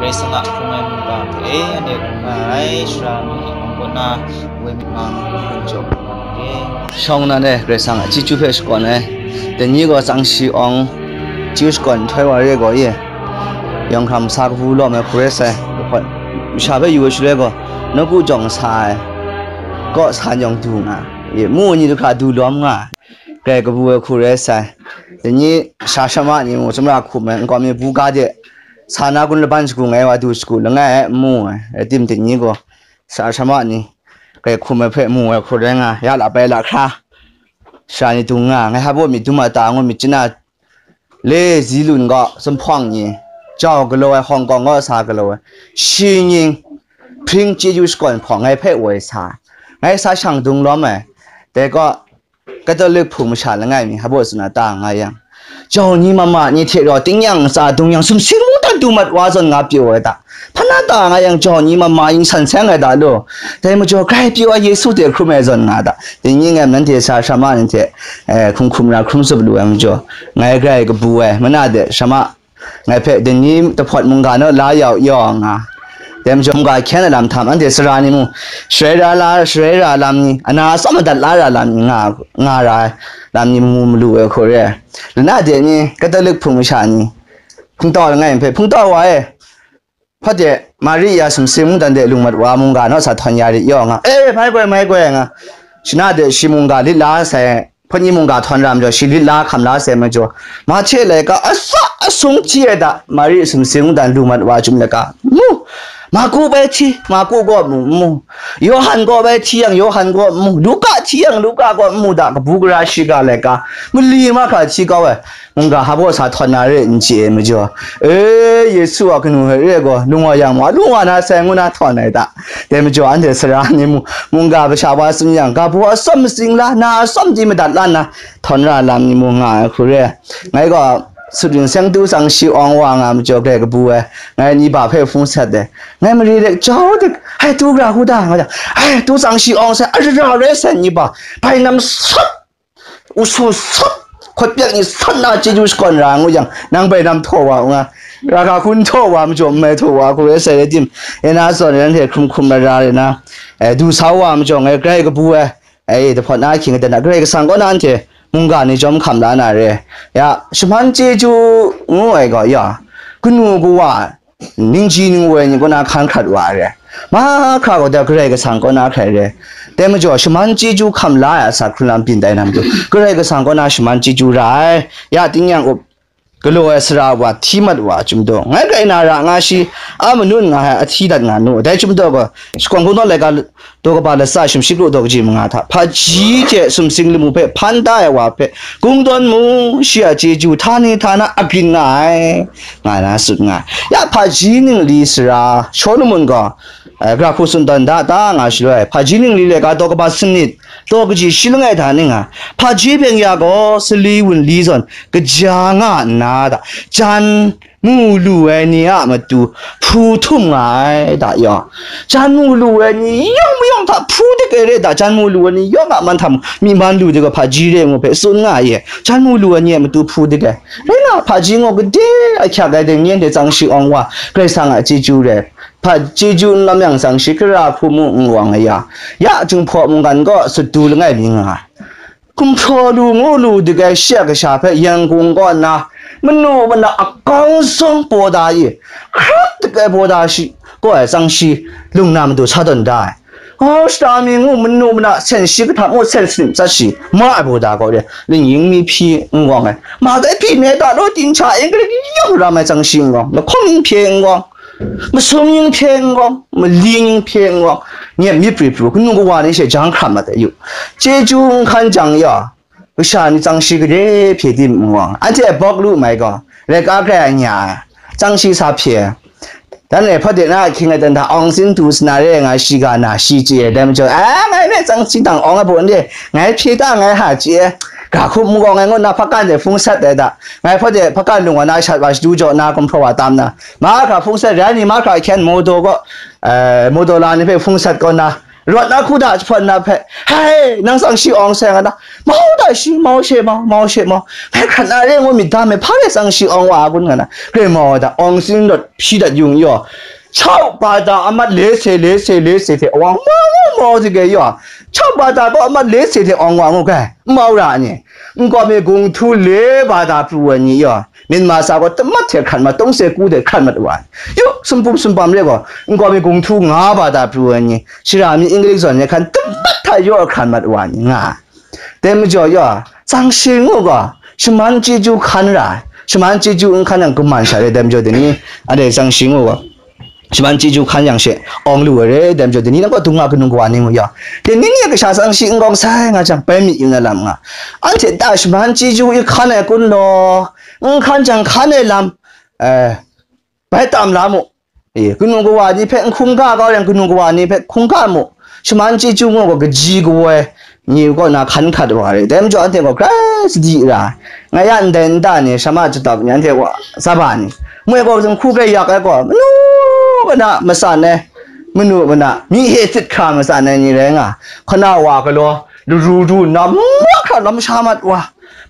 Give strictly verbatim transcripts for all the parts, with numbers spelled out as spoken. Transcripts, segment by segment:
Karai Kasang a hkrung ai mungga hpe, anhte hkrung nga ai sara ni hte nawng kaw na, woi myit mang hkrung jaw hkrung nga ai. Shawng nnan e Karai Kasang a chyeju hpe shakawn ai. Dai ni gaw tsang shi awng chyeju shakawn nhtoi wa re gaw, ye yawng hkram sa kabu lawm ai hku rai sai. Masha hpe yu ai shaloi gaw, nawku jawng sa ai, kaw sa yawng du nga ai, ye mu ai ni du hkra du lawm nga ai. Grai kabu ai hku rai sai. Dai ni sha shama ni mung, tsumra hkum ai, nkau mi buga de sa na gun laban shagu ngai wa du shagu langai ai, n mu ai. Rai tim, dai ni gaw sha shama ni grai hkum ai hpe mu ai hku rai nga, ya la bai la hkra, sara ni dung nga, ngai hpa baw myit dum a ta ngu myit chyanna, le zi lun gaw, zumhpawng ni, jau galaw ai, Hong Kong gaw sa galaw ai, shi nying hpring chyeju shakawn hpawng ngai hpe woi sa, ngai sa shang dung lawm ai. Dai gaw, Katolik Hpung masha langai mi hpa baw tsun na ta nga yang, jau ni mama ni hte rau tingnyang ntsa dung yang, sumsing mungdan du mat wa zawn nga pyaw ai ta, hpa na ta nga yang, jau ni mama yin san seng ai ta law. Dai majaw, grai pyaw ai Yesu hte hkrum ai zawn nga ta, dai ni ngai nanhte sha shama ni hte, eh, hkum hkum ra hkrum tsup lu ai majaw, ngai grai kabu ai, mana de shama ngai hpe dai ni kahpawt mungga naw la yau yaw nga. Dai majaw, mungga hkyen ai lam htam, anhte sara ni mung, sharai ra la, sharai ra lam ni, ana atsawm madat la ra lam ni nga, nga ra ai lam ni mu malu ai hku re ai. Lana de ni, Katolik Hpung masha ni, hpungtau langai mi hpe, hpungtau wa e, hpa de Mari ya sumsing mungdan de lung mat wa mungga naw sa htawn ya rit yaw nga, e, mai goi, mai goi nga, shana de shi mungga lit la sai, hpawt ni mungga htawn ra majaw, shi lit la hkam la sai majaw, Mahte laika atsa asung hti ai ta, Mari sumsing mungdan lu mat wa chyum laika mu, Marku bai hti, Marku kaw mu, mu, Yawhan kaw bai hti yang, Yawhan kaw mu, Luka hti yang, Luka kaw mu ta, kabu gara shiga laika mali mahkra hti kau ai mungga hpa baw sa htawn na re n chye ai majaw, e, Yesu a kanu hpe re gaw, lung wa yang ma, lung wa na sai ngu na htawn ai ta. Dai majaw, anhte sara ni mu, mungga masha wa tsun yang, ga baw atsawm matsing la, na atsawm di madat la nna, htawn ra lam ni mu nga ai hku re ai. Ngai gaw, sut ring seng tu tsang shi awng wa nga majaw, grai kabu ai, ngai ni ba hpe hpung sat ai. Ngai mari de jau dik, hai tu gara hu da, nga jang, hai tu tsang shi awng sai, ara rai sai ni ba, bai nam sat, u su sat, hkawt pyak ni sat na chyeju shakawn ra ngu jang, nang bai nam htaw wa u nga, ra ga hkun htaw wa majaw, n mai htaw wa hku rai sai rai tim, e na zawn rai, nanhte hkrum hkrum ra ra rai na, e, du sa wa majaw, ngai grai kabu ai, e, dahpawt na ahkying aten a, Karai Kasang kaw na anhte mungga ni chyawm hkam la na re. Ya, shaman chyeju ngu ai gaw, ya, kanu kawa, ningji ningwoi ni kaw na hkan hkrat wa ai re. Mahkra gaw dai Karai Kasang kaw na hkrai re. Dai majaw, shaman chyeju hkam la ai asak hkrun lam byin tai na matu, Karai Kasang kaw na shaman chyeju ra ai. Ya, tingnyang up, galaw ai sara wa hti mat wa a chyum daw, ngai grai na ra nga shi, a manun nga ai, a hti dat nga nu. Dai chyum daw gaw, shakawn hku naw laika, daw kaba latsa shim shi kru daw kaji manga hta, hpaji hte sumsing lamu hpe hpan da ai wa hpe kungdawn mu, shi a chyeju htani htana agrin nga ai, nga na tsun nga ai. Ya, hpaji ningli sara Shawlumon gaw, eh, gara hku tsun tawn da ta nga shaloi, hpaji ningli laika daw kaba sanit, daw kaji shi langai hta ning a, hpaji byeng ya gaw sali wunli zawn kaja nga nna ta, jan mu lu ai ni a matu hpu htum nga ai ta yaw. Jan mu lu ai ni yawng mayawng hta hpu dik ai re ta, jan mu lu ai ni yawng a man htam myi man lu dik ai hpaji re ngu hpe tsun nga ai e. Jan mu lu ai ni a matu hpu dik ai. Rai nga, hpaji ngu gade ahkyak ai ding, yen de tsang shi awng wa, Karai Kasang a chyeju re. Hpa chyeju n lam yang tsang shi gara hku mu n wang ai ya. Ya, Jinghpaw mungkan gaw sut du langai mi nga ai. Gumhpraw lu ngu lu dik ai shi a kasha hpe Yangon kaw nna, manu mana akau zong paw da i, hkrap dik ai paw da shi, kaw ai tsang shi, lung na matu sa tawn da ai. Hkau shada mi ngu manu mana sen shi kahtang ngu sen sanit tsat shi, ma ai paw da kaw re, lingning mi hpyi n wang ai. Ma dai hpyi ne ta law, dinghta en garik yawng ram ai tsang shi n wang, lahkawng ning hpye n wang, masum ning hpye n wang, mali ning hpye n wang, nyep myit pri pru, kanu kawa ni she jang hkram mat ai yu. Chyeju n hkan jang ya, kasha ni tsang shi gade hpye tim n wang, anhte bawk lu mai gaw, laika grai a nya ai, tsang shi sa hpye ai. Dan e hpa de na ahkying aten hta awng sin tu sa na re ai nga, shi ga na shi chye ai, dai majaw, a, ngai hpe tsang shi dang awng ai baw n re, ngai hpye ta ngai ha chye ai, ga hkup n gaw ngai ngu nna hpakan de hpung sat ai da, ngai hpa de hpakan lung wa na shat wa shadu jaw na gumhpraw wa tam na, mahkra hpung sat rai ni, mahkra hkyen modo gaw, eh, modo la ni hpe hpung sat kaw na, Rawt na hku da jahpan na hpe, hai, nang tsang shi awng sai nga na, mau da shi, mau she mau, mau she mau, ngai hkrat na re ngu myit da me, hpa rai tsang shi awng wa a kun nga na, grai mau da, awng sin rawt hpyi dat yung yaw, chau ba da amat le se, le se, le se hte awang mau, mau, mau, zi gai yaw, chau ba da gaw amat le se hte awng wa ngu gai, mau ra ni, nkau mi gung htu le ba da pru ai ni yaw, Myanmar sa gaw tamat hte hkrat mat, tungse ku hte hkrat mat wa ai. Yu, sumpum sumpam re gaw, nkau mi gung htu nga ba da pru ai ni, shara mi English zawn ni hkan tamat hta yaw hkrat mat wa ai ni nga ai. Dai majaw yaw, tsang shi ngu gaw, shaman chyeju hkan ra ai. Shaman chyeju n hkan yang kuman sha re, dai majaw dai ni, a dai tsang shi ngu gaw. Shaman chyeju hkan yang she, awng lu ai re, dai majaw, dai ni nang gaw dung nga kanu kawa ni ngu yaw. Dai ni ni a kasha tsang shi n gawng sai nga jang, bai myit yu na lam nga. Anhte ta shaman chyeju i hkan ai kun law, n hkan jang hkan ai lam, eh, bai tam la mu. Eh, kanu kawa ni hpe n hkungga kau yang, kanu kawa ni hpe hkungga mu. Shaman chyeju ngu gaw kaji kawoi, ni kaw na hkan hkat wa re. Dai majaw anhte gaw grai sadi ra ai. Ngai ya ndai nta ni, shama chyatap ni, anhte wa tsaba ni, moi gaw, hku grai yak ai gaw, manu mana matsan ai, manu mana myi hte sit hkra matsan ai ni rai nga, hkana wa galaw, laru du nna, mahkra lam sha mat wa,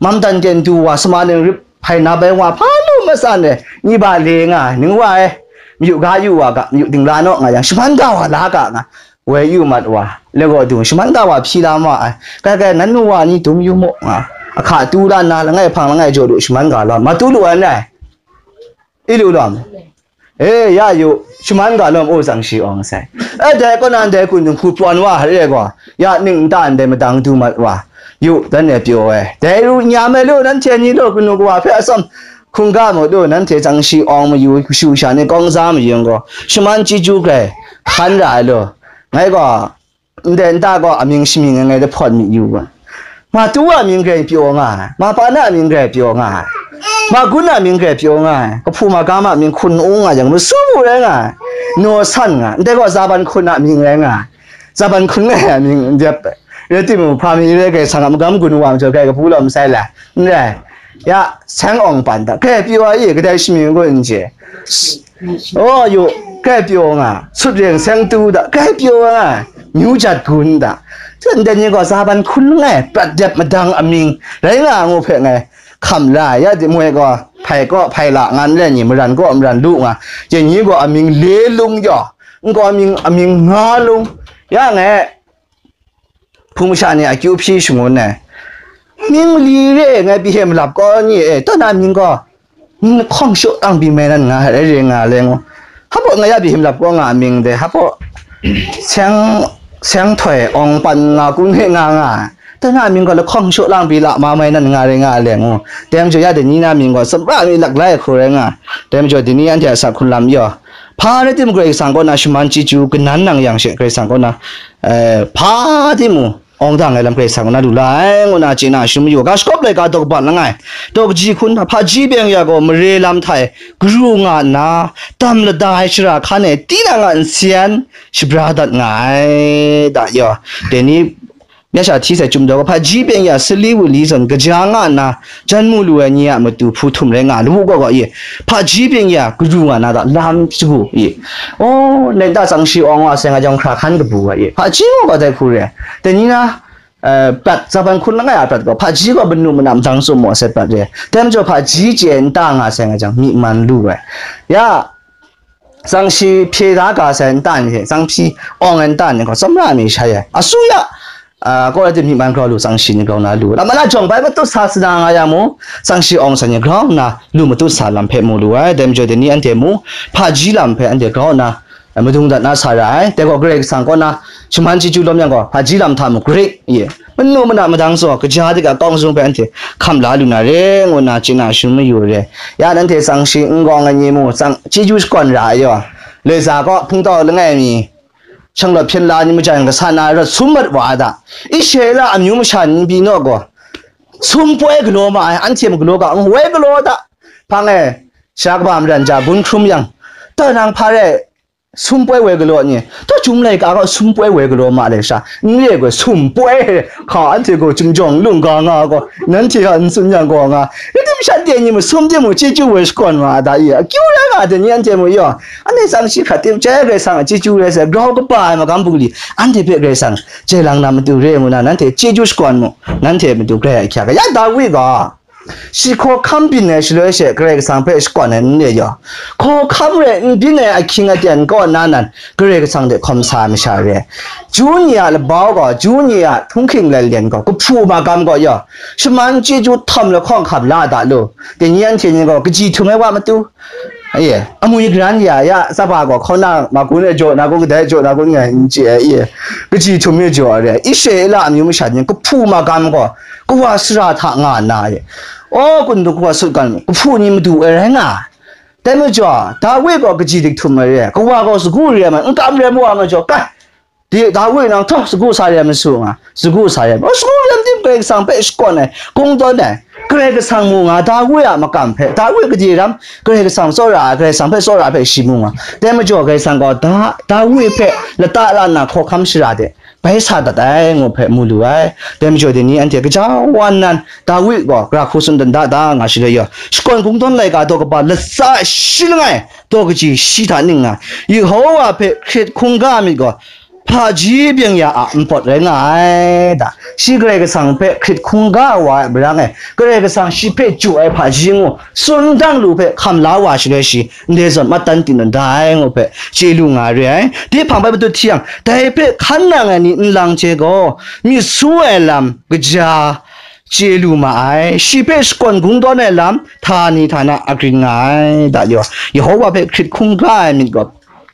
mamdan ten du wa, sama ning rip hpai na bai wa, hpa lu matsan ai, ni ba le nga, ning wa ai, mayu ga yu wa ga, mayu dingla naw nga yang, shaman ga wa la ga nga, woi yu mat wa, lagaw du shaman ga wa hpyi la ma ai. Kai kai, nan nu wa ni dum yu mu nga, ahka tu la nna, langai hpang langai jaw lu shaman ga lawm, ma tu lu ai n rai? I lu lawm? E, ya yu, shaman ga lawm, u tsang shi awng sai. E, dai kaw na ndai kun dinghku prawn wa, hare gaw, ya ning nta ndai madang du mat wa, yu, dan e pyaw ai. Dai ru nya me lu, nanhte ni lu, kanu kawa hpe atsawm, hkungga mu lu, nanhte tsang shi awng mayu, kashu sha ni kawng za mayu gaw, shaman chyeju grai hkan ra ai lu. Ngai gaw, ndai nta gaw amying shamying ai ngai dahpawt myit yu ga. Ma tu a mying grai pyaw nga ai, ma pa na a mying grai pyaw nga ai, ma gun a mying grai pyaw nga ai, kahpu magam a mying hkun ung nga yang, masu bu rai nga ai, naw san nga, ndai gaw zaban hkun a mying rai nga ai, zaban hkun ngai a mying n dep ai. Rai timung, hpa mi rai, Karai Kasang a magam gun wa majaw, grai kabu lawm sai la, n rai. Ya, seng awng pan da, grai pyaw ai, kadai shamying gaw n chye. O, yu, grai pyaw nga, sut reng seng tu da, grai pyaw nga, nyu jat gun da. Ndai ni gaw zaban hkun langai, prat dep madang amying, rai nga ngu hpe ngai hkam la ai, ya, dai moi gaw, hpai kaw, hpai la, nga n rai ni, maran kaw, maran lu nga, dai ni gaw amying le lung yaw, nkau amying, amying nga lung, ya ngai, hpung masha ni akyu hpyi shangun ai. Mying li re ngai Bihim lap kaw ni e, taw na mying gaw, mying lahkawng shaw lang pyi mai nan nga, rai rai nga le ngu. Hpa baw nga ya Bihim lap kaw nga mying de, hpa baw seng, seng htoi awng pan nga kun he nga nga. Taw na mying gaw lahkawng shaw lang pyi la ma mai nan nga rai nga le ngu. Dai majaw ya dai ni na mying gaw, tsawmra mi lak lai hku rai nga. Dai majaw dai ni anhte a sa hkun lam yaw. Hpa rai timung, Karai Kasang kaw na shaman chyeju kanan nang yang she, Karai Kasang kaw na, eh, hpa timung, awng dang ai lam Karai Kasang kaw na lu la ai, ngu na chye na shum yu ga, shakawp laika daw kaba langai, daw kaji hkun, hpaji byeng ya gaw mare lam hta e garu nga nna, dam lada ai shara hkan e tinang a nsen shabra dat nga ai, da yaw. Dai ni, ya sha hti sai chyum daw ga, hpaji byeng ya sali wali zawn kaja nga nna, jan mu lu ai ni a matu hpu htum rai nga, lawu gaw gaw ye, hpaji byeng ya garu nga na da lam shagu ye. O, neta tsang shi awng wa sai nga jang hkra hkan kabu ga ye, hpaji gaw gaw dai hku re. Dai ni na, eh, prat, zaban hkun langai a prat gaw, hpaji gaw manu mana madang tsum maw sai prat re. Dai majaw hpaji chye nta nga sai nga jang, myi man lu ai. Ya, tsang shi hpye da ga sai nta ni hte, tsang hpyi awng ai nta ni gaw, tsawmra mi shai ai. Asu ya, ah, kaw rai tim myi man grau lu, tsang shi ni grau na lu. Lam mana jawng bai matut sa sana nga ya mu, tsang shi awng sai ni grau nna lu matut sa lam hpe mu lu ai. Dai majaw dai ni anhte mu, hpaji lam hpe anhte grau nna, eh, madung dat na sa ra ai. Dai gaw Karai Kasang kaw na shaman chyeju lawm yang gaw, hpaji lam hta mu grit ye. Manu mana madang tsaw, kaja de ga kawng zung hpe anhte hkam la lu na re, ngu na chye na shum mayu re. Ya nanhte tsang shi n gawng ai ni mu, tsang chyeju shakawn ra ai yaw, loi za kaw hpungtau langai mi, shanglawt hpyen la ni maja yang kasa na rawt sum mat wa da. Israela amyu masha ni pyi naw gaw, sum poi galaw ma ai, anhte mung galaw ga, n woi galaw da. Hpang e, sha kaba maran ja gun hkrum yang, taw nang hpa rai, sum poi woi galaw ni, taw, Chyum laika gaw sum poi woi galaw ma le sha, n re gaw sum poi, hka, anhte gaw chyum jawng lung ga nga gaw, nanhte a n tsun yang gaw nga, kadim shanhte ni mung sum de mung chyeju woi shakawn wa ai da i, akyu rai nga ai ni anhte mung yaw, anhte tsang shi hkrat tim chyai Karai Kasang a chyeju rai sai, grau kaba ai magam bungli, anhte hpe Karai Kasang chye lang na matu re ngu na, nanhte chyeju shakawn mu, nanhte matu grai ahkyak ga. Ya Dawi gaw, shi hkawhkam byin ai shaloi she Karai Kasang hpe shakawn ai n re yaw, hkawhkam rai n byin ai ahkying aten kaw na nan Karai Kasang hte hkawm sa ai masha re ai. Ju ni a labau gaw, Ju ni a htunghking lalen gaw, kahpu magam gaw yaw, shaman chyeju htawm lahkawng hkam la da lu. Dai ni anhte ni gaw kaji htum ai wa matu, aye, amwi garan ya ya, tsaba gaw hkauna ma gun e jaw na gun, kadai jaw na gun ngai n chye ai, aye, kaji htum mi jaw ai re ai. Israela amyu masha ni kahpu magam gaw, kawa sara hta nga nna, aye, aw, kun du kawa sut kan, kahpu ni madu ai rai nga ai. Dai majaw, Dawi gaw kaji dik htum ai re ai, kawa gaw sagu re ai ma, n kam re mu ai majaw, kai, di Dawi nang htawk sagu sa re ai masu nga, sagu sa re ai, sagu re ai tim Karai Kasang hpe shakawn ai, kungdawn ai, Karai Kasang mu nga, Dawi a makam hpe, Dawi gade ram, Karai Kasang tsawra ai, Karai Kasang hpe tsawra ai hpe shi mu nga. Dai majaw, Karai Kasang gaw Da-, Dawi hpe lata la nna hkawhkam shara de, bai sa dat ai ngu hpe mu lu ai. Dai majaw, dai ni anhte gaja wa nnan, Dawi gaw gara hku tsun dan da da nga shaloi yaw, shakawn kungdawn laika daw kaba latsa shi langai, daw kaji shi hta ning nga, Yehowa hpe hkrit hkungga myit gaw, hpaji byeng ya a npawt rai nga ai da. Shi Karai Kasang hpe hkrit hkungga wa ai marang e, Karai Kasang shi hpe jaw ai hpaji ngu tsun dang lu hpe hkam la wa shaloi shi, ndai zawn mattan tinun da ai ngu hpe chye lu nga re ai. Dai hpang bai matut hti yang, dai hpe hkan nang ai ni nlang hte gaw, myit su ai lam kaja chye lu ma ai. Shi hpe shakawn kungdawn ai lam htani htana agrin nga ai. Da yaw, Yehowa hpe hkrit hkungga ai myit gaw,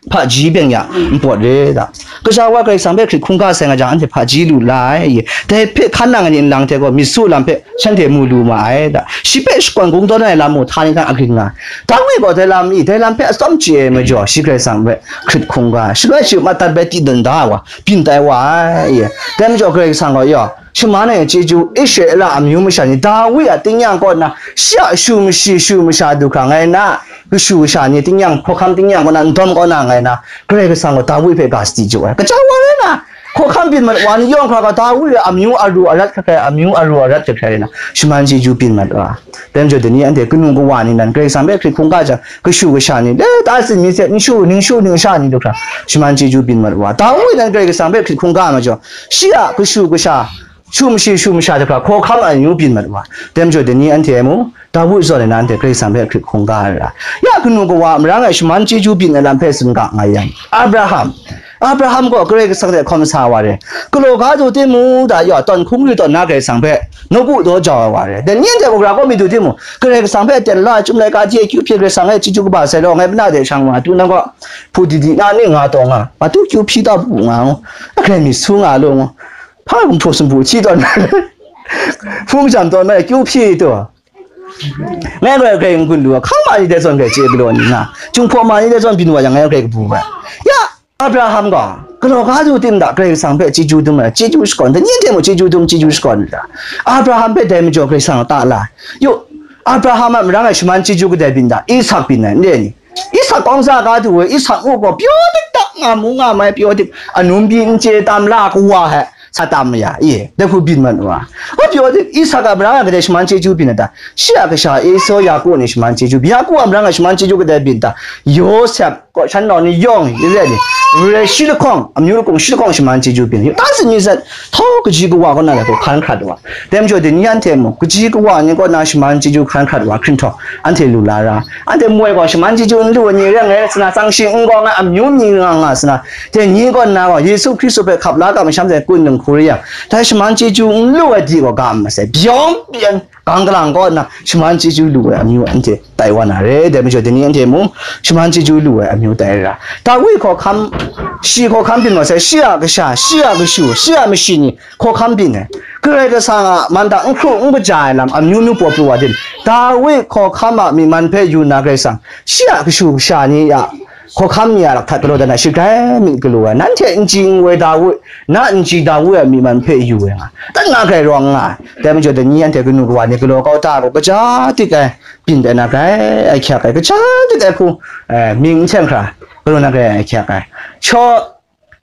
hpaji byeng ya npawt re da. Kasha wa Karai Kasang hpe hkrit hkungga sai nga jang, anhte hpaji lu la ai. Dai hpe hkan nang ai ni nlang hte gaw, myit su lam hpe shanhte mu lu ma ai da. Shi hpe shakawn kungdawn ai lam mung htani htana agrin nga ai. Dawi gaw dai lam i, dai lam hpe atsawm chye ai majaw, shi Karai Kasang hpe hkrit hkungga ai. Shaloi shi matdat bai tinun da wa, byin tai wa ai. Dai majaw Karai Kasang gaw, yaw, shaman ai chyeju, Israela amyu masha ni, Dawi a tingnyang kaw nna, shi a shu mashi, shu masha du hkra ngai na, kashu kasha ni tingnyang, hkawhkam tingnyang kaw na, n dawm kaw na ngai na, Karai Kasang gaw Dawi hpe ga sadi jaw ai. Kaja wa rai na, hkawhkam byin mat wa ni yawng hkra ga, Dawi a amyu aru arat hkrai hkrai, amyu aru arat hkrai hkrai rai na, shaman chyeju byin mat wa. Dai majaw, dai ni anhte kanu kawa ni nan Karai Kasang hpe hkrit hkungga jang, kashu kasha ni, le, ta tsin mi se, ningshu, ningshu, ningsha ni du hkra, shaman chyeju byin mat wa. Dawi nan Karai Kasang hpe hkrit hkungga ai majaw, shi a kashu kasha, shu mashi, shu masha du hkra, hkawhkam amyu byin mat wa. Dai majaw, dai ni anhte mung, Dawi zawn e na anhte Karai Kasang hpe hkrit hkungga ai ra. Ya kanu kawa a marang e shaman chyeju byin ai lam hpe tsun ga nga yang, Abraham, Abraham gaw Karai Kasang hte hkawm sa wa re. Galaw ga du timung, da yaw, tawn hkungri tawn na Karai Kasang hpe nawku daw jau ai wa re. Dai ni anhte gaw gara kaw mi du timung, Karai Kasang hpe ten la, Chyum laika hte akyu hpyi Karai Kasang e chyeju kaba sai law, ngai mana de shang wa, tu nang gaw hpu di di na ni nga taw nga, matu kyu hpyi taw bu nga ngu, a grai mi su nga lu ngu, hpa gumhpraw sumpu hti tawn na, hpung jam tawn na, kyu hpyi taw. Ngai gaw grai n-gun lu ai, hkang ma ni dai zawn grai chye galaw ni nga, Chyum hpaw ma ni dai zawn byin wa yang, ngai gaw grai kabu ai. Ya, Abraham gaw, galaw ga du tim da, Karai Kasang hpe chyeju dum ai, chyeju shakawn, dai ni hte mung chyeju dum, chyeju shakawn da. Abraham hpe dai majaw Karai Kasang a ta la ai. Yu, Abraham a marang e shaman chyeju kadai byin da, Isak byin ai, n re ni? Isak kawng za ga du ai, Isak ngu gaw, pyaw dik tak nga mu nga mai, pyaw dik, anum pyi n chye tam la kawa hte, sa tam ya, i, dai hku byin mat wa. Wa pyaw dik, Isak a marang e kadai shaman chyeju byin ai ta? Shi a kasha Esau, Yaku ni shaman chyeju byin, Yaku a marang e shaman chyeju kadai byin ta? Yawsep, kaw shan nau ni yawng, i re ni, re shi lahkawng, amyu lahkawng shi lahkawng shaman chyeju byin. Ta tsin mi se, htau kaji kawa kaw na lai gaw hkan hkrat wa. Dai majaw, dai ni anhte mung, kaji kawa ni kaw na shaman chyeju hkan hkrat wa, hkrinhtawng, anhte lu la ra. Anhte moi gaw shaman chyeju n lu ai ni rai ngai, sa na, tsang shi n gaw nga, amyu myi nga nga sa na, dai ni kaw na gaw Yesu Hkristu hpe hkap la ga masham sai kun nang hku rai yang, dai shaman chyeju n lu ai di gaw ga masai, byawng byin, gang galang kaw nna shaman chyeju lu ai amyu anhte tai wa na re. Dai majaw, dai ni anhte mung shaman chyeju lu ai amyu tai ra. Dawi hkawhkam, shi hkawhkam byin wa sai, shi a kasha, shi a kashu, shi a mashi ni hkawhkam byin ai. Karai Kasang a man hta n hkru n kaja ai lam amyu myu paw pru wa tim, Dawi hkawhkam a myi man hpe yu nna Karai Kasang, shi a kashu kasha ni a hkawhkam mi a lahkak galaw dan a shi grai myit galaw ai, nanhte n chyi n woi Dawi, na n chyi Dawi a myi man hpe yu ai nga, dan nga grai rawng nga ai. Dai majaw, dai ni anhte kanu kawa ni galaw kau ta gaw, kaja dik ai byin tai na grai ahkyak ai, kaja dik ai hku, eh, mying n seng hkra galaw na grai ahkyak ai. Shaw,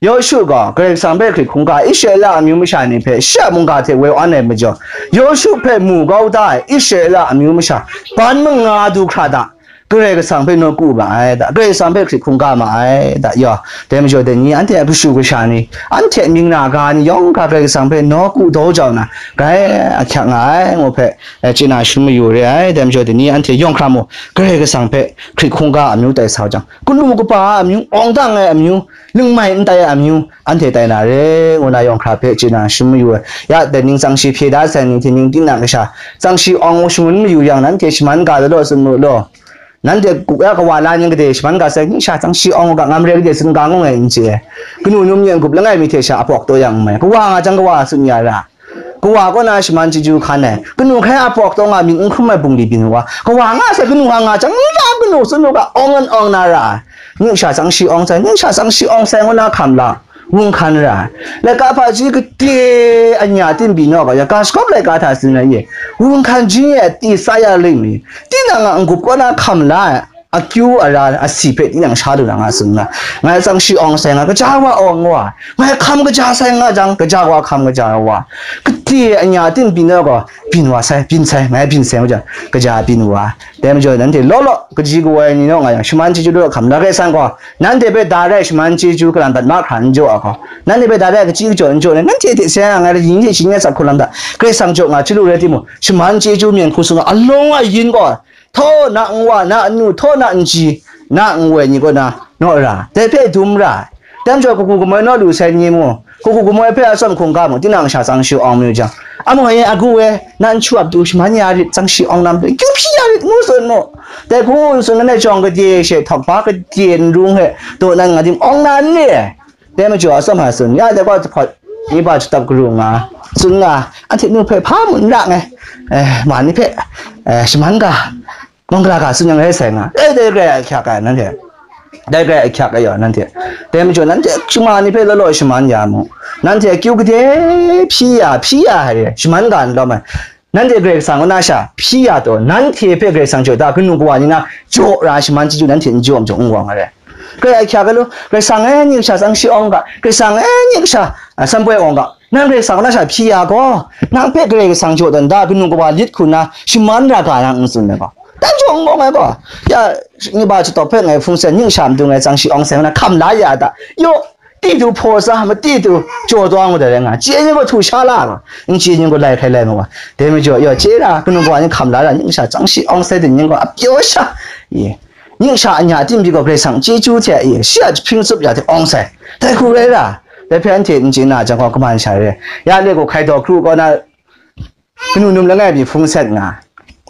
Yawshu gaw Karai Kasang hpe hkrit hkungga Israela amyu masha ni hpe shi a mungga hte woi awn ai majaw, Yawshu hpe mu kau da ai Israela amyu masha ban manga du hkra da, Karai Kasang hpe nawku ma ai da, Karai Kasang hpe hkrit hkungga ma ai da, yaw, dai majaw dai ni anhte a kashu kasha ni, anhte mying na ga ni yawng hkra Karai Kasang hpe nawku daw jau na, grai ahkyak nga ai, ngu hpe, eh, chye na shun mayu re ai. Dai majaw dai ni anhte yawng hkra mu, Karai Kasang hpe hkrit hkungga amyu tai sa jang, kanu kaba a amyu, awng dang ai amyu, lingmai n tai ai amyu, anhte tai na re, ngu na yawng hkra hpe chye na shun mayu ai. Ya, dai ning tsang shi hpye da sai ni hte ning tinang kasha, tsang shi awng shangun mayu yang, nanhte shaman ga da law, tsun mu law. Nanhte ku ya kawa la ning gade shaman ga sai, ning sha tsang shi awng ga ngam re gade tsun ga ngu ngai n chye. Kanu num yen gup langai mi hte sha a pawk taw yang n mai. Kawa nga jang kawa tsun ya ra. Kawa kaw na shaman chyeju hkan ai, kanu hkrai a pawk taw nga myit n hkrum ai bungli byin wa, kawa nga sai, kanu nga nga jang, n ra kanu tsun u ga, awng an awng na ra ai. Ning sha tsang shi awng sai, ning sha tsang shi awng sai, ngu na hkam la, wun hkan ra ai. Laika hpaji gade anya tim byin naw ga, ya ga shakawp laika hta tsun ai ye, wun hkan jin ye ti sa ya ling mi, tinang a n-gup kaw na hkam la ai. Akyu ara asi hpe tinang sha lu na nga tsun nga, ngai tsang shi awng sai nga, kaja wa awng wa, ngai hkam kaja sai nga jang, kaja wa hkam kaja wa, kade anya tin byin ai gaw, byin wa sai, byin sai, ngai byin sai nga jang, kaja byin wa. Dai majaw, nanhte law law, kaji kawoi ni naw nga yang, shaman chyeju law hkam na rai san gaw, nanhte hpe da rai shaman chyeju kalan bat mahkra n jaw ai gaw, nanhte hpe da rai kaji kajaw n jaw ai, nanhte hte sai nga, ngai yin hte shi nya tsap hkrum lam da, Karai Kasang jaw nga chyalu rai timung, shaman chyeju myen hku sung nga, alawng a yin gaw, htaw na nwa, na nnu, htaw na nji, na nwoi ni kaw na naw ra, dai hpe dum ra. Dai majaw, kagu kamoi naw lu sai ni mu, kagu kamoi hpe atsawm hkungga mu, tinang sha tsang shi awng mayu jang, amu e, agu e, na nchu ap du shaman ya rit, tsang shi awng lam hpe kyu hpyi ya rit, ngu tsun mu. Dai hku n tsun, nanhte jawng gade she, htawk ba gade n rung he, daw nan nga dim awng na n re? Dai majaw, atsawm hta tsun, ya dai gaw jahpawt, ni ba jatap garu nga, tsun nga, anhte nu hpe hpa mun ra ngai, eh, ma ni hpe, eh, shaman ga, mangala ga tsun yang rai sai nga, eh, dai grai ahkyak ai nanhte, dai grai ahkyak ai yaw nanhte, dai majaw, nanhte shama ni hpe law law shaman ya mu, nanhte akyu gade hpyi ya, hpyi ya ai re, shaman ga n lawm ai, nanhte Karai Kasang kaw na sha hpyi ya taw, nanhte hpe Karai Kasang jaw da, kanu kawa ni na jaw ra shaman chyeju nanhte n jaw majaw n wang ai re. Karai ahkyak ai lu, Karai Kasang e, ning sha tsang shi awng ga, Karai Kasang e, ning sha, a, sanpoi awng ga, nang Karai Kasang kaw na sha hpyi ya gaw, nang hpe Karai Kasang jaw dan da, kanu kawa lit hku na shaman ra ga nang n tsun ai gaw, dan jaw n wang ai gaw, ya, ni ba jatawp hpe ngai hpung sen, ning sha matu ngai tsang shi awng sai na hkam la ya da, yaw, ti du hpaw sa, mati du jaw taw ngu dai rai nga, chye ning gaw htu sha la ga, n chye ning gaw lai hkrai lai ma wa, dai majaw, yaw, chye ra, kanu kawa ni hkam la ra, ning sha tsang shi awng sai de ning gaw a pyaw sha, ye, ning sha anya tim pyi gaw Karai Kasang chyeju hte, ye, shi a jahpring tsup ya hte awng sai, dai hku rai ra, dai hpe anhte n chye na jang gaw kaman sha re, ya le gaw hkai daw kru kaw na, kanu num langai mi hpung set nga,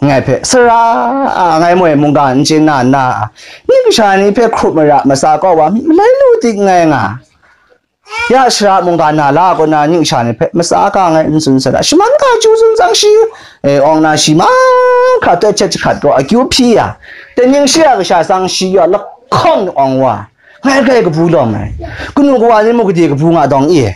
ngai hpe, sara a, ngai moi mungga n chye na nna, ning kasha ni hpe hkrup mara masa kau wa, myit malai lu dik ngai nga, ya shara mungga na la kaw na, ning kasha ni hpe masa ka ngai n tsun sara, shaman ga chyu tsun tsang shi, e, awng na shi mahkra toi htet jahkrat gaw akyu hpyi ya, dai ning shi a kasha tsang shi yaw lahkawng awng wa, ngai grai kabu lawm ai, kanu kawa ni mu gade kabu nga dawng i,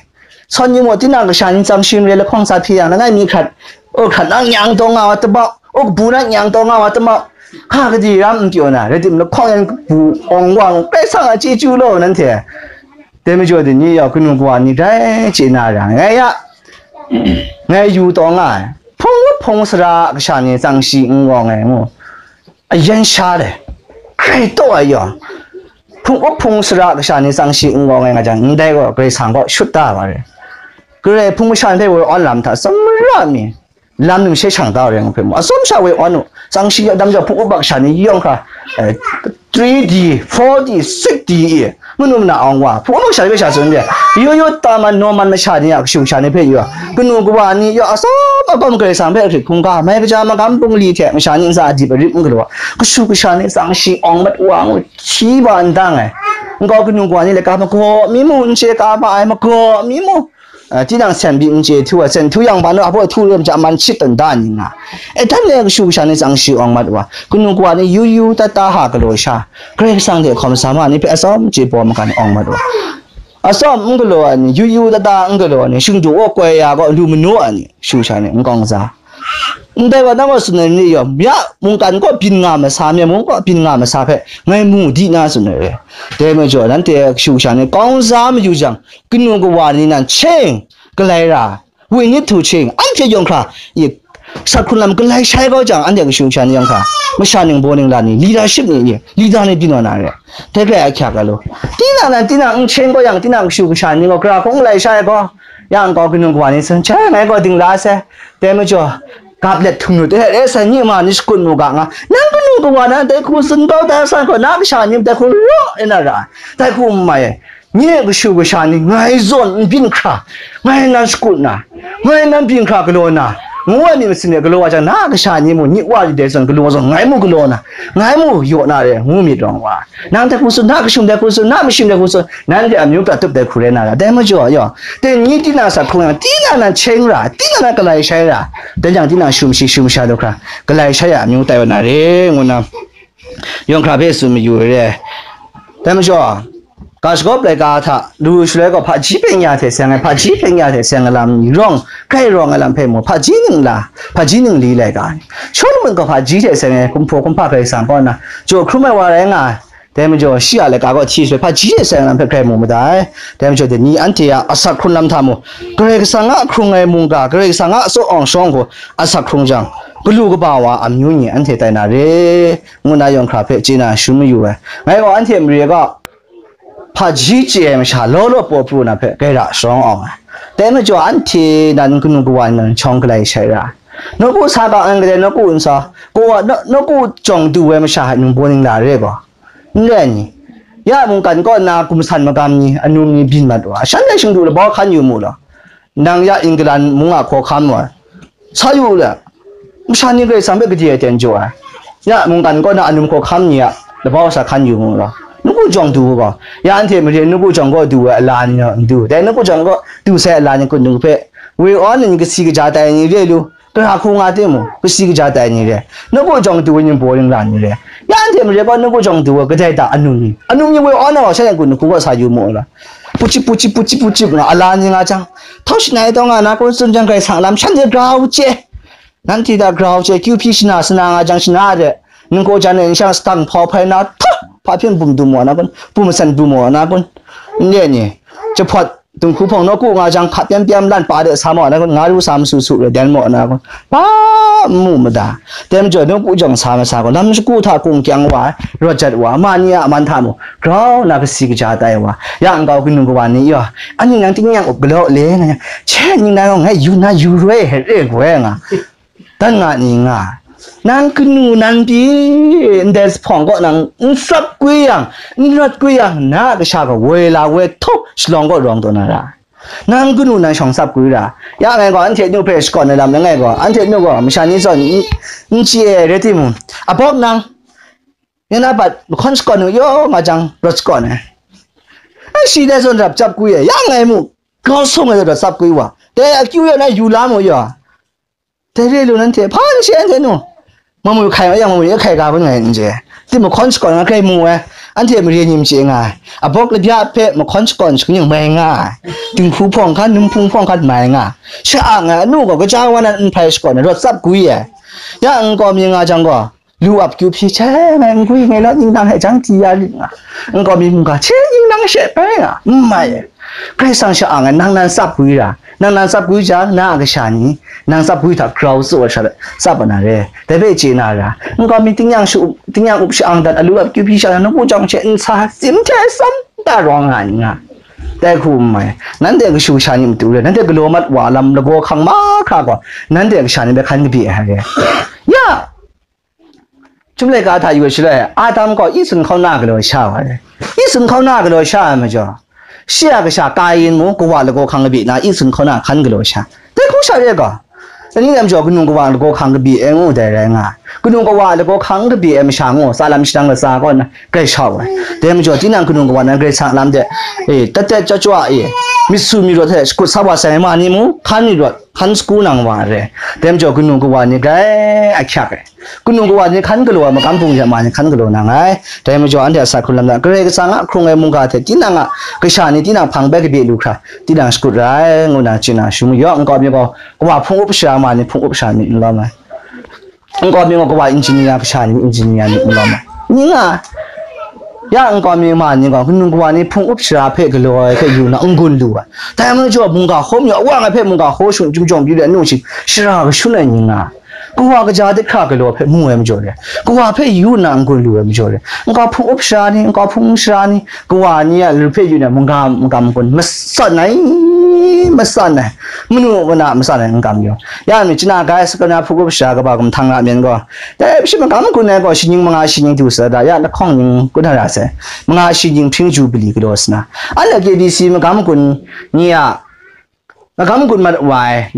sawn yu mu, tinang kasha ni tsang shi n re lahkawng sa hpyi yang, langai mi hkrat, o hkrat na nyang taw nga wa tamau, o kabu na nyang taw nga wa tamau, hka gade ram n pyaw na, rai tim lahkawng yan kabu awng wa ngu, Karai Kasang a chyeju law nanhte. Dai majaw dai ni yaw kanu kawa ni grai chye na ra, ngai ya, ngai yu taw nga ai, hpung wup hpung sara kasha ni tsang shi n wawng ai ngu, ayan sha le, grai taw ai yaw, hpung wup hpung sara kasha ni tsang shi n wawng ai nga jang, ndai gaw Karai Kasang gaw shut da wa re. Karai hpung masha ndai woi awn lam hta, tsawmra mi, lam ning she shang da wa re ngu hpe mu, atsawm sha woi awn u, tsang shi dam jau hpung wup bak sha ni yawng hkra, eh, three D, four D, six D e, manu mana awng wa, hpung wup bak sha ni hpe sha tsun de, yo yo ta man naw man masha ni a kashu kasha ni hpe yu a, kanu kawa ni yaw atsawm agawm Karai Kasang hpe ahkrit hkungga, mai kaja magam bungli hte masha ni ntsa adip arip n galaw, kashu kasha ni tsang shi awng mat wa ngu hti ba n dang ai, nkau kanu kawa ni laika magaw mi mu, n chye ka ma ai magaw mi mu, tinang sen byi n chye htu ai, sen htu yang, hpa nu a hpaw htu rem ja man shit tawn da ni nga. E, dan le kashu kasha ni tsang shi awng mat wa, kanu kawa ni yu yu ta ta ha galaw sha, Karai Kasang hte hkawm sa ma ni hpe atsawm chye paw magan awng mat wa. Atsawm n galaw ai ni, yu yu ta ta n galaw ai ni, shingdu aw koi ya gaw, lu manu ai ni, shu sha ni n kawng za. Ndai wa na gaw tsun ai ni yaw, ya mungkan kaw byin nga masa, myen mung kaw byin nga masa hpe ngai mu di na tsun ai re. Dai majaw, nanhte kashu kasha ni kawng za mayu jang, kanu kawa ni nan cheng, galai ra, we need to change, anhte yawng hkra, i, sak hkrun lam galai shai kau jang, anhte kashu kasha ni yawng hkra, masha ningbaw ningla ni, leadership ni, i, leader ni byin wa na re. Dai hpe ahkyak ga lu. Tinang nan tinang n cheng kau yang, tinang kashu kasha ni gaw, gara hkung n galai shai gaw, yang gaw kanu kawa ni tsun, hte ngai gaw dingla sai, dai majaw, gap let htum lu, dai re sai, nyi ma ni shakut mu ga nga, nang kanu kawa na dai hku tsun kau, dai san gaw, na kasha ni dai hku raw e na ra, dai hku n mai ai. Nye kashu kasha ni ngai zawn n byin hkra, ngai nan shakut na, ngai nan byin hkra galaw na, ngu ai myit masin de galaw wa jang, na kasha ni mu, nyi wa yu dai zawn galaw zawn, ngai mu galaw na, ngai mu yaw na re, ngu myit rawng wa. Nang dai hku tsun, na kashum dai hku tsun, na mashim dai hku tsun, nanhte amyu prat tup dai hku rai na ra, dai majaw yaw, dai ni tinang sak hkrung yang, tinang nan cheng ra, tinang nan galai shai ra, dai jang tinang shum shi shum sha du hkra, galai shai a amyu tai wa na re, ngu na. Yawng hkra hpe tsun mayu ai re. Dai majaw, ga shagawp laika hta, lu shaloi gaw hpaji byeng ya hte seng ai, hpaji byeng ya hte seng ai lam ni rawng, grai rawng ai lam hpe mu, hpaji ningla, hpaji ningli laika ni. Shawlumon gaw hpaji hte seng ai, kumhpaw kumhpa Karai Kasang kaw na, jaw hkrum ai wa rai nga ai. Dai majaw, shi a laika gaw hti shaloi, hpaji hte seng ai lam hpe grai mu mada ai. Dai majaw, dai ni anhte a asak hkrung lam hta mu, Karai Kasang a hkrung ai mungga, Karai Kasang a tsaw awng shawng hku asak hkrung jang, galu kaba wa amyu ni anhte tai na re. ngu na yawng hkra hpe chye na shun mayu ai. Ngai gaw anhte mare ga hpaji chye ai masha law law paw pru na hpe gaira sharawng awng ai. Dai majaw anhte nan kanu kawa ni nan shawng galai shai ra ai. Nawku sa ga ngai kadai nawku n sa, kawa, nawku jawng du ai masha hte ningbaw ningla re gaw, n rai ni? Ya mungkan kaw nna gumsan magam ni, anum ni byin mat wa, shanhte shingdu labau hkan yu mu law, nang ya England mung a hkawhkam wa, sa yu le, masha ni Karai Kasang hpe gade ai ten jaw ai. Ya mungkan kaw na anum hkawhkam ni a labau sa hkan yu mu law, nawku jawng du u gaw, ya anhte mare nawku jawng kaw du ai ala ni naw n du, dai nawku jawng kaw du sai ala ni kun du hpe, woi aw ai ni kasi kaja tai ni re lu, gara hku nga timung, kasi kaja tai ni re, nawku jawng du ai ni baw ring la ni re, ya anhte mare kaw nawku jawng du ai kadai da anum ni, anum ni woi aw na gaw shanhte kun du hku kaw sa yu mu law, pucip pucip pucip pucip nga ala ni nga jang, htau shanai taw nga na kun tsun jang Karai Kasang lam shanhte grau chye. Nanhte hta grau chye, kyu hpyi shana sana nga jang shana de, ningkaw jan e nshang sadang hpau hpai na, hta, hpa hpyen bum du maw na kun, bum masan du maw na kun, n re ni, jahpawt, dinghku hpawng nawku nga jang hka pyam pyam lan pa de sa maw na kun, nga ru sa masu su re den maw na kun, hpa n mu mada. Dai majaw nawku jawng sa masa gaw, lam shagu hta kung kyang wa ai, rawt jat wa ai, ma ni a man hta mung, grau na kasi kaja tai wa, ya nkau kanu kawa ni yaw, anhte nang tingnyang up galaw le nga, che ning na gaw ngai yu na yu roi hte re goi nga, dan nga ni nga, nang kanu nan pyi ndai zuphpawng kaw nang n tsap kui yang, n rawt kui yang, na a kasha gaw woi la woi htaw shalawng kaw rawng taw na ra. Nang kanu nan shawng tsap kui ra. Ya ngai gaw anhte nu hpe shakawn ai lam langai gaw, anhte nu gaw masha ni zawn n, n chye ai rai timung, abawk nang, yan na bat mahkawn shakawn u yaw nga jang rawt shakawn ai. Ai shi dai zawn rap tsap kui ai, ya ngai mu, grau sung ai zawn rap tsap kui wa. Dai akyu ya na yu la mu yaw. Dai re lu nanhte, hpa n she anhte nu. Mamu hkai ma yang mamu e hkai ga bun ngai n je. Ti mahkawn shakawn nga hkrai mu ai, anhte mare ni machye nga ai. Abawk labya hpe mahkawn shakawn shakaning mai nga ai. Dinghku hpawng hkan, numhpung hpawng hkan mai nga ai. Sha-ang ai anu gaw kaja wa nan n hpai shakawn ai, rawt tsap gwi ai. Ya nkau mi nga jang gaw, lu ap kyu hpyi hte ngai n gwi ngai law, ning nang hte jang di ya rit nga. Nkau mi mungga hte ning nang she pai nga, n mai ai. Karai Kasang sha-ang ai, nang nan tsap gwi ra, nang nan tsap gwi jang, na a kasha ni, nang tsap gwi hta grau tsu ai sha, tsap ai na re, dai hpe chye na ra, nkau mi tingnyang sha, tingnyang up sha-ang dat, alu ap kyu hpyi sha, nawku jawng hte nsa, tsim hte tsam ta rawng nga ni nga, dai hku n mai, nanhte kashu kasha ni matu re, nanhte galaw mat wa lam lagaw hkang mahkra gaw, nanhte kasha ni hpe hkan kabye ai re. Ya! Chyum laika hta yu ai shaloi, Adam gaw Esun hkauna galaw sha wa ai. Esun hkauna galaw sha ai majaw, shi a kasha Kayin mung kawa lagaw hkang kabye na Esun hkauna hkan galaw sha. Dai hku sha re gaw, dai ni lam jaw kanu kawa lagaw hkang kabye ai ngu dai rai nga ai. Kanu kawa lagaw hkang kabye ai masha ngu, tsa lam shadang latsa kaw na grai sha wa ai. Dai majaw, tinang kanu kawa nan Karai Kasang lam de, e, tat tat chyawt chyawt e, myit su myit rawt hte shakut sa wa sai ma ni mung, hkan myit rawt, hkan sagu nang wa re. Dai majaw, kanu kawa ni grai ahkyak ai. Kanu kawa ni hkan galaw ai magam bungli hte ma ni hkan galaw nang ai. Dai majaw, anhte a sa hkrun lam na, Karai Kasang a hkrung ai mungga hte tinang a kasha ni tinang hpang bai kabye lu hkra, tinang shakut ra ai, ngu na chye na shu mu yaw, nkau mi gaw, kawa hpung up shara ma ni hpung up shara myit n lawm ai. Nkau mi gaw, kawa engineer kasha ni engineer myit n lawm ai. Ning a, ya nkau mi ma ni gaw, kanu kawa ni hpung up shara hpe galaw ai hpe yu na n gun lu ai. Dai majaw, mungga hkaw mi awa ngai hpe mungga hkaw shun chyum jawng byu de nu shi, shara kashun ai ning a, kawa kaja de hkra galaw hpe mu ai majaw re, kawa hpe yu nna n gun lu ai majaw re, nkau hpung up shara ni, nkau hpung shara ni, kawa ni a lu hpe yu na mungga magam gun masan ai, masan ai, manu mana masan ai n kam yaw. Ya mi chana gai sakana hpung up shara kaba gumhpang ra myen gaw, dai shi magam gun ai gaw shi ning manga shi ning du sa da, ya lahkawng ning kun hara sai, manga shi ning hpring jubili galaw sa na, anhte K B C magam gun ni a, magam gun mat wa ai,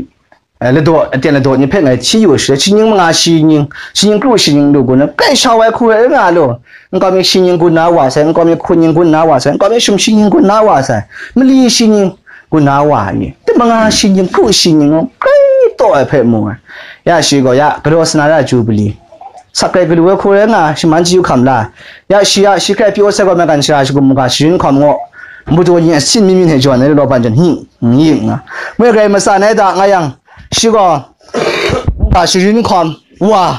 eh, ladaw, aten ladaw ni hpe ngai hti yu ai shi, shi ning manga shi ning, shi ning kru shi ning lu gun, kai sha wai hku rai nga lu, nkau mi shi ning gun na wa sai, nkau mi hku ning gun na wa sai, nkau mi shum shi ning gun na wa sai, mali shi ning gun na wa ni, te manga shi ning kru shi ning kai taw ai hpe mu ai. Ya shi gaw ya, galaw sa na ra jubili. Sak rai galu ai hku rai nga, shaman chyu hkam la. Ya shi ya, shi hkrai pyaw sai gaw, maigan shara shagum mungga sharin hkawm ngaw, madu ni asin mi mi hte jawn ai lalaw ban jawn, hi, n yin nga. Moi grai matsan ai da nga yang, shi gaw, mungga sharin hkawm, wa,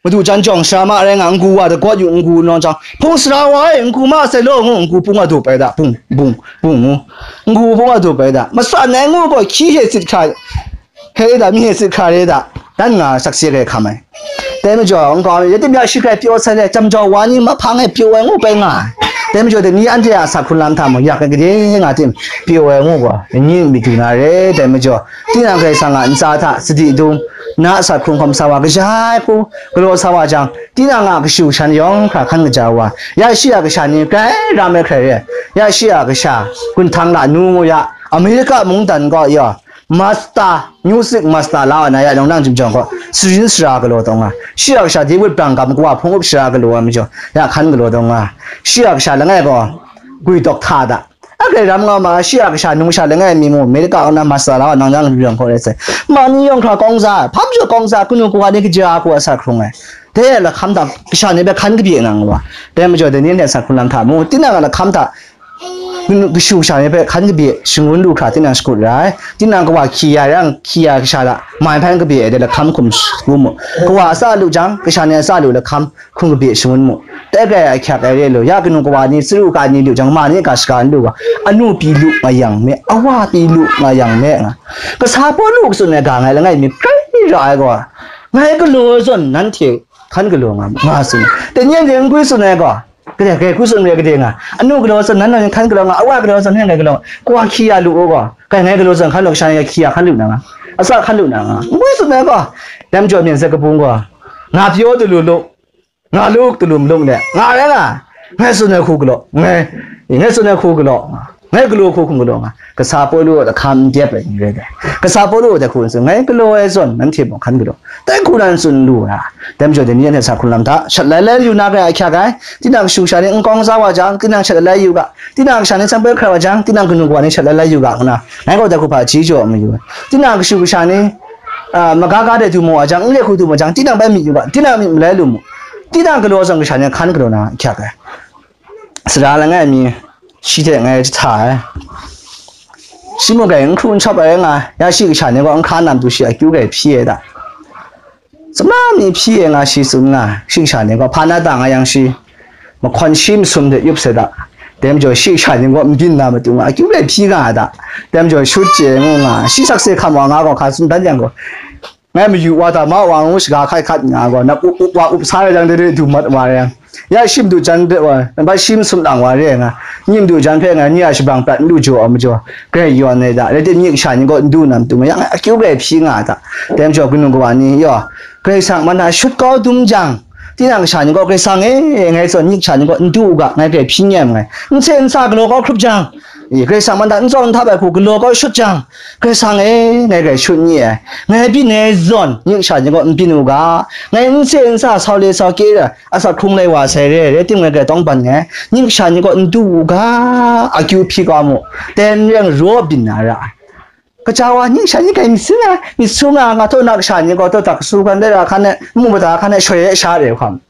madu jan jawng shara ma rai nga, n-gu wa dagawt yu, n-gu nawng jang, hpung sara wa e, n-gu ma sai law ngu, n-gu pung a dup ai da, pung, pung, pung ngu, n-gu pung a dup ai da, matsan ai ngu gaw, hkyi hte sit hkra, hpe da, mi hte sit hkra re da, dan nga sakse gai hkam ai. Dai majaw, nkau mi, ya tim ya shi hkrai pyaw sai le, jam jau wa ni mahpang e pyaw ai ngu bai nga ai. Dai majaw, dai ni anhte a sa hkrun lam hta mung, yak ai gade nga tim pyaw ai ngu gaw, ni myit du na re. Dai majaw, tinang Karai Kasang a ntsa hta sadi dung, na a sa hkrung hkawm sa wa, kaja ai hku galaw sa wa jang, tinang a kashu kashan yawng hkra hkan kaja wa, ya shi a kasha ni grai ram ai hkrai re, ya shi a kasha, gun htang la nu ngu ya, Amerika mungdan gaw ya, master, music master la wa na ya, nang nang jim jawng gaw, sarin sara galaw taw nga. Shi a kasha David Branham kawa hpung up shara galaw ai majaw, ya hkan galaw taw nga. Shi a kasha langai gaw, gwi dawk hta da. A grai ram nga ma, shi a kasha nung sha langai mi mu, Amerika kaw na master la wa nang nang jim jawng gaw rai sai. Ma ni yawng hkra kawng za, hpa majaw kawng za, kanu kawa ni kaja hku a sa hkrung ai. Dai lahkam hta kasha ni hpe hkan kabye na nga wa. Dai majaw, dai ni anhte sa hkrun lam hta mu, tinang a lahkam hta, kashu kasha ni hpe hkan kabye shangun lu hkra tinang shakut ra ai. Tinang kawa hkyi ya yang, hkyi ya kasha la, mai hpan kabye ai dai lahkam hkum shagu mu. Kawa a tsa lu jang, kasha ni a tsa lu lahkam hkum kabye shangun mu. Dai grai ahkyak ai re lu, ya kanu kawa ni, saru ka ni lu jang, ma ni ga shaga n lu ga, anu pyi lu nga yang me, awa pyi lu nga yang me nga. Kasa Pawlu katsun ai ga ngai langai mi grai ra ai gaw, ngai galaw ai zawn nanhte hkan galaw nga, nga tsun. Dai ni anhte n gwi tsun ai gaw, gade, gade, gwi tsun re gade nga. Anu galaw zawn nan nang hkan galaw nga, awa galaw zawn nang galaw nga. Kawa hkyi ya lu u gaw, kai ngai galaw zawn hkan lu, kasha ni hkyi ya hkan lu na nga. Atsa hkan lu na nga. N gwi tsun ai gaw, dai majaw myen sat kabung gaw, nga pyaw dalu lu, nga luk dalu maluk de, nga rai nga, ngai tsun ai hku galaw, ngai, ngai tsun ai hku galaw, ngai galaw hku hkum galaw nga. Kasa Pawlu a lahkam n dep ai ni rai dai. Kasa Pawlu a dai hku n tsun, ngai galaw ai zawn nanhte mung hkan galaw. Dai hku nan tsun lu na. Dai majaw dai ni anhte sa hkrun lam hta, shat lai lai yu na grai ahkyak ai. Tinang kashu kasha ni n kawng za wa jang, tinang shat lai lai yu ga. Tinang kasha ni sangpen hkrai wa jang, tinang kanu kawa ni shat lai lai yu ga, ngu na. Ngai gaw dai hku hpa chyeju mayu ai. Tinang kashu kasha ni, a, maga ga de du maw wa jang, n re hku du maw jang, tinang bai myit yu ga, tinang myit malai lu mu. Tinang galaw zawn kasha ni hkan galaw na ahkyak ai. Sara langai mi, shi hte ngai jahta ai. Shi mung grai n hkru n shawp ai nga, ya shi kasha ni gaw n hkra nam du shi akyu grai hpyi ai da. Sumla mi hpyi ai nga shi tsun nga, shi kasha ni gaw hpa na ta nga yang shi, mahkawn shi masum hte yup sai da. Dai majaw shi kasha ni gaw n byin na matu nga, akyu grai hpyi nga ai da. Dai majaw shut chye ngu nga, shi sakse hkam wa nga gaw hka tsun dan yang gaw, ngai mayu wa ta ma wa ngu shaga hkai hkat nga gaw, nap up up wa up sa rai jang, dai du mat wa rai yang, ya shi madu jan hpe wa, nang bai shi masum lang wa re nga, ni madu jan hpe ngai ni a shabrang prat n lu jaw ai majaw, grai yawn ai da, rai tim, ni kasha ni gaw n du na matu nga, ya ngai akyu grai hpyi nga ai da. Dai majaw kanu kawa ni yaw, Karai Kasang man na shut kau dum jang, tinang kasha ni gaw, Karai Kasang e, ngai zawn ni kasha ni gaw n du u ga, ngai grai hpyi n rai nngai. N se n sa galaw kau hkrup jang, Karai Kasang man hta n tsawm n htap ai hku galaw kau shut jang, Karai Kasang e, ngai grai shut n ye ai. Ngai byin ai zawn, ning sha ni gaw n byin u ga, ngai n se n sa, sau le sau kye ra, asak hkrung lai wa sai re, rai timung, ngai grai tawng ban nngai, ning sha ni gaw n du u ga, akyu hpyi kau mu, dai n rai yang, raw byin na ra ai. Kaja wa ning sha ni grai myit su nga, myit su nga, nga taw na kasha ni gaw taw tak su hkan, dai ra hkan e, mu mada hkan e, shoi e sha re hkam.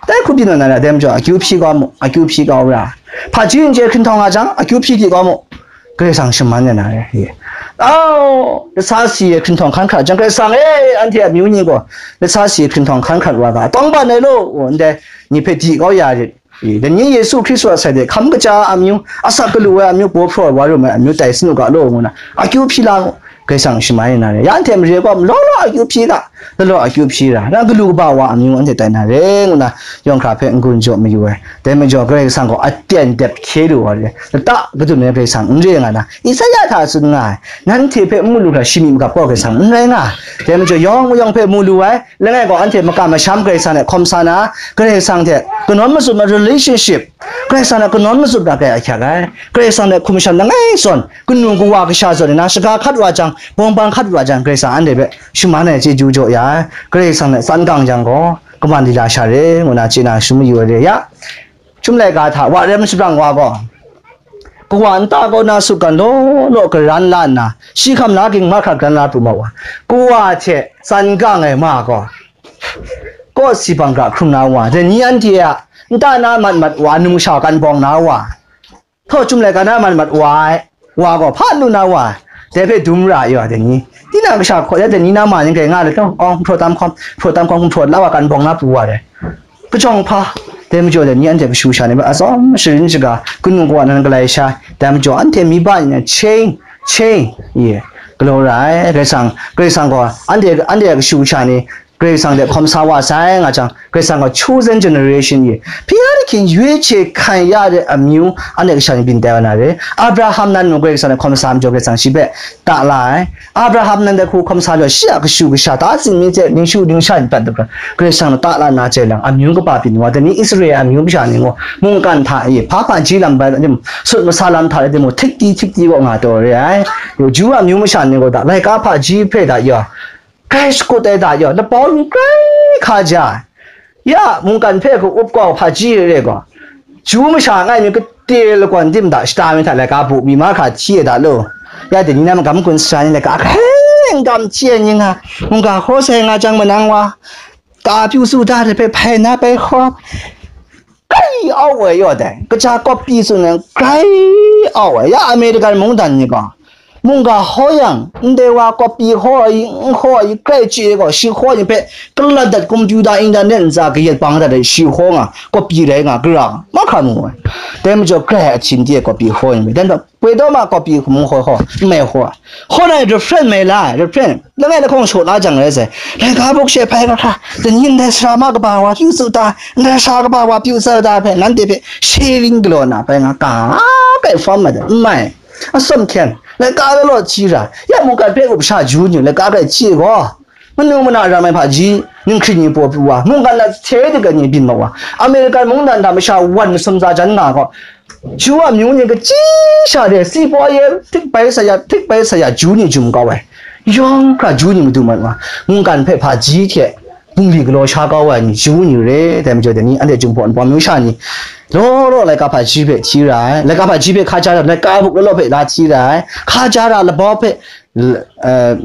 Dai hku byin na na ra, dai majaw, akyu hpyi kau mu, akyu hpyi kau ra. Hpaji n chye hkun htawng nga jang, akyu hpyi kau mu. Karai Kasang shaman ya na re. Au, lasa si e hkun htawng hkan hkrat jang, Karai Kasang e, anhte amyu ni gaw, lasa si e hkun htawng hkan hkrat wa ga, tawng ban ai law, ndai ni hpe di kau ya rit. Dai ni Yesu Hkristu a sai de hkam kaja amyu, asak galu ai amyu, paw hpraw ai, wa rum ai amyu tai sin u ga law, ngu na, akyu hpyi la mu. Karai Kasang shaman ya na re. Ya anhte mare gaw, law law akyu hpyi ga, law law akyu hpyi ra, na galu kaba wa amyu anhte tai na re, ngu na, yawng hkra hpe n-gun jaw mayu ai. Dai majaw, Karai Kasang gaw aten dep hkye lu wa re, lata kadun ai Karai Kasang n re nga na, Isaya hta tsun nga ai, nanhte hpe n mu lu hkra, shi myit magap gaw Karai Kasang n rai nga ai. Dai majaw, yawng mayawng hpe mu lu ai, langai gaw anhte makam masham Karai Kasang hte hkawm sa na, Karai Kasang hte kanawn matsup ai relationship, Karai Kasang hte kanawn matsup na kai ahkyak ai. Karai Kasang hte hkum shan langai zawn, kanu kawa kasha zawn e na shaga hkat wa jang, bawng bang hkat wa jang, Karai Kasang anhte hpe shaman ai chyeju jaw ya ai. Karai Kasang hte tsan gang jang gaw, kaman lila sha re, ngu na chye na shum mayu ai re ya. Chyum laika hta wa rem shabrang wa gaw, kawa nta kaw na sutgan law law garan la nna, shi hkam la ging mahkra garan la pru ma wa, kawa hte tsan gang ai ma gaw, kawsi hpang hkra hkrum na wa, dai ni anhte a nta na mat mat wa, numsha kan bawng na wa, htaw chyum laika na mat mat wa ai wa gaw, hpa lu na wa, dai hpe dum ra ai wa, dai ni, tinang kasha hkaw ya, dai ni na ma ning grai nga let law, awng hpraw tam hkawm, hpraw tam hkawm, hkum hpraw la wa, kan bawng na pru wa dai. Kajawng hpa, dai majaw dai ni anhte kashu sha ni hpe atsawm sharin shaga, kanu kawa nan galai sha, dai majaw anhte mi ba ni na cheng, cheng, ye, galaw ra ai. Karai Kasang, Karai Kasang gaw anhte, anhte a kashu sha ni, Karai Kasang hte hkawm sa wa sai nga jang, Karai Kasang gaw chosen generation ye, ဖျားသခင်ရွေးချယ်ခံရတဲ့အမျိုး anhte kasha ni byin tai wa na re. Abraham nan mung Karai Kasang hte hkawm sa majaw, Karai Kasang shi hpe ta la ai. Abraham nan dai hku hkawm sa jaw, shi a kashu kasha ta tsin mi hte ningshu ningsha ni prat dap hkra, Karai Kasang ta la na chye lang, amyu kaba byin wa, dai ni Israel amyu kasha ni gaw, mungkan hta e, hpa hpaji lam bai tim, sut masa lam hta rai timung, htik di htik di gaw nga taw re ai. Ju amyu masha ni gaw da, laika hpaji hpe da yaw, grai shakut ai da yaw, lapawng ni grai hkaja ai. Ya, mungkan hpe ka-up kau hpaji re gaw, Ju masha ngai mi kate lagawn tim da shata mi hta laika bu mi mahkra hti ai da law. Ya, dai ni na magam gun sara ni laika hkrai n gam hti ai ni nga, mungga hkaw sai nga jang manang wa, ka pyu su da hte hpe hpai na pai hkawm, grai au ai yaw dai, kaja kawp pyi tsun ai, grai au ai. Ya American mungdan ni gaw, mungga hkaw yang, ndai wa kawp pyi hkaw ai, n hkaw ai, grai chye ai gaw, shi hkaw ai ni hpe kalat dat, computer, internet ntsa kayat bang dat ai, shi hkaw nga, kawp pyi rai nga, gara nga, mahkra mu ai. Dai majaw, grai ahtin di ai kawp pyi hkaw ai ni hpe, dan Poi taw ma kawp pyi hkum hkaw hkaw, n mai hkaw ai. Hkaw na refrain mai la ai, refrain. Langai lahkawng shaw la jang rai sai. Laika buk she hpai ga hkra, dai ni ndai sara ma kaba wa pyu tsu ta, ndai sara kaba wa pyu tsu ta hpe, nanhte hpe sharing galaw na hpai nga, ka kai form ma de, n mai. Atsawm hkyen, laika lawlaw hti ra, ya mungkan hpe up sha ju ni, laika kai hti gaw, manu mana ram ai hpaji, ninghkring ni paw pru wa, mungkan na hte de ga ni byin ma wa, American mungdan hta masha wan masum tsa jan nga gaw, Ju amyu ni kaji sha de, si paw ye, htik bai sa ya, htik bai sa ya, Ju ni jum kau ai. Yawng hkra Ju ni madu mat wa, mungkan hpe hpaji hte bungli galaw sha kau ai ni, Ju ni re, dai majaw dai ni, anhte Jinghpaw Wunpawng amyu sha ni, law law laika hpaji hpe hti ra ai, laika hpaji hpe hkaja ra, laika buk law law hpe la hti ra ai, hkaja ra, labau hpe, l-, eh,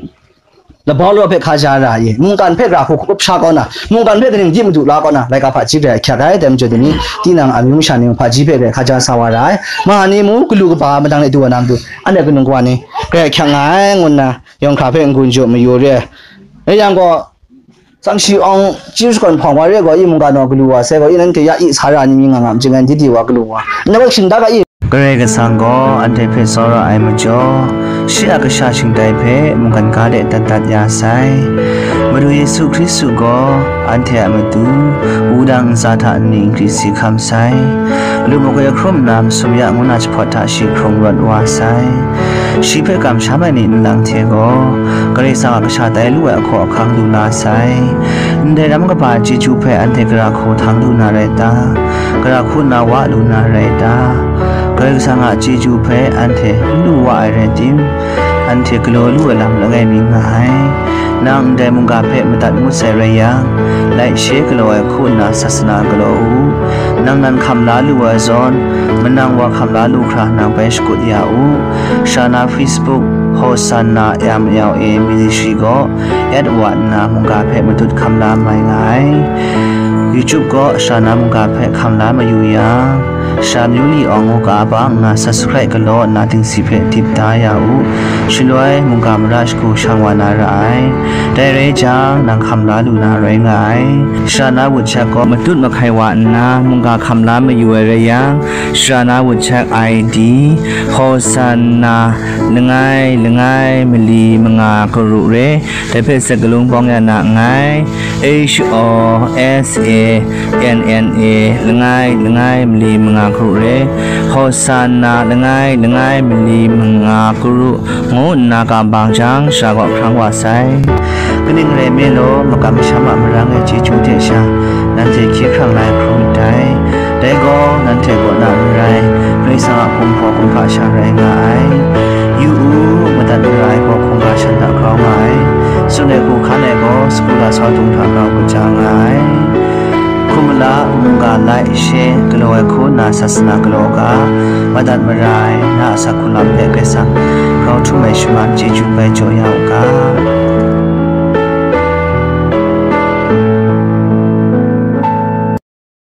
Labau law hpe hkaja ra ai, mungkan hpe gara hku hkup sha kau na, mungkan hpe kaning di madu la kau na, laika hpaji grai ahkyak ai, dai majaw dai ni, tinang amyu masha ni mung hpaji hpe grai hkaja sa wa ra ai, ma ni mung galu kaba madang de du wa na matu, anhte kanu kawa ni grai ahkyak nga ai, ngu nna, yawng hkra hpe n-gun jaw mayu re ai. Rai yang gaw, Tsang shi awng chyu shakawn hpawng wa re gaw, i mungga naw galu wa sai gaw, i nanhte ya i sa ra ni mi nga nga, machyin ngai di di wa galu wa, n na hpe shingtak ga i. Karai Kasang gaw anhte hpe tsawra ai majaw, shi a kasha shingtai hpe mungkan ga de dat dat ya sai. Madu Yesu Hkristu gaw anhte a matu, wudang ntsa hta nni nkri si hkam sai. Lu makoi hkrum nna masum ya ngu na jahpawt hta shi hkrung rawt wa sai. Shi hpe kamsham ai ni nlang hte gaw, Karai Kasang a kasha tai lu ai ahkaw ahkang lu la sai. Ndai ram kaba chyeju hpe anhte gara hku htang lu na rai ta? Gara hku na wa lu na rai ta? Karai Kasang a chyeju hpe anhte n lu wa ai rai tim, anhte galaw lu ai lam langai mi nga ai. Nang ndai mungga hpe madat ngut sai rai yang, like share galaw ai hku nna sasana galaw u. Nang nan hkam la lu ai zawn, manang wa hkam la lu hkra nang bai shakut ya u. Shana Facebook, Hosanna M L A Ministry gaw at wa nna mungga hpe matut hkam la mai nga ai. YouTube gaw Shana mungga hpe hkam la mayu yang, Sha Myu Li Awng ngu ga bang nna subscribe galaw nna dingsi hpe dip da ya u. Shaloi mungga mara shagu shang wa na ra ai. Dai rai jang, nang hkam la lu na rai nga ai. Shana WhatsApp gaw matut mahkai wa nna mungga hkam la mayu ai rai yang, Shana WhatsApp I D, Hosanna langai langai mali manga karu re, dai hpe sakalung bawng ya na nngai. H O S A N N A langai langai mali manga karu re, Hosanna langai langai mali manga karu ngu nna kam bang jang, sha gaw hkrang wa sai. Kaning rai nme law, makam masham a marang e chyeju hte sha, nanhte hkye hkrang la ai hkrum ndai. Dai gaw, nanhte kaw na n rai, Karai Kasang a kumhpaw kumhpa sha rai nga ai. Yu u, madat mara ai gaw hkungga shan hta grau nga ai. Tsun ai hku hkan ai gaw, sagu lasau dung hta grau kaja nga ai. Hkum mala, mungga like, share galaw ai hku nna sasana galaw ga, madat mara ai na a asak hku lam hpe Karai Kasang grau htum ai shaman chyeju bai jaw ya